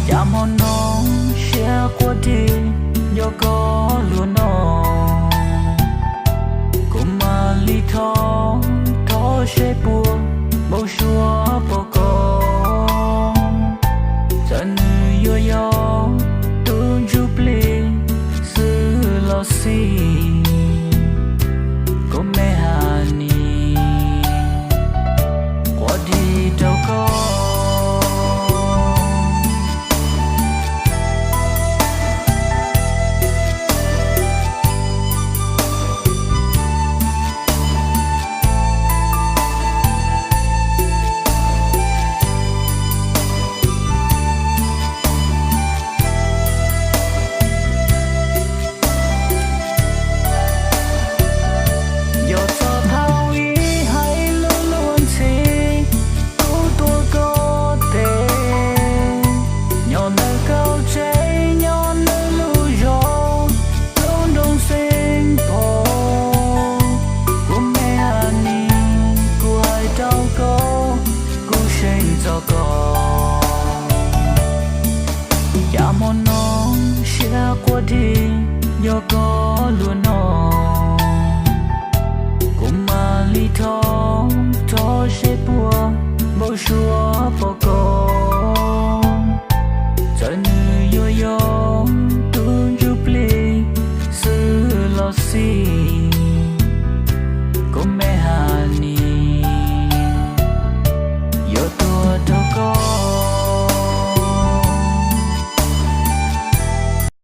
Cas hmo no siab quaj dig nco koj luag no, kuv mam li thov, thov seb puas npau suav pom koj. Txawm nws yuav yog tus ntsuj plig xwb los xij, kuv me Haj Nis quaj dig rau koj. Yog txog thaum ib hais lus luag ntxhi, kuv tuav koj tes, nyob ntawm kaum tsev, nyob ntawm lub zos, lub nroog Xeev Phos, kuv me Haj Nis, kuv hais rau koj, kuv seev txog koj. Cas hmo no siab quaj dig nco koj luag no, kuv mam li thov, thov seb puas npau suav pom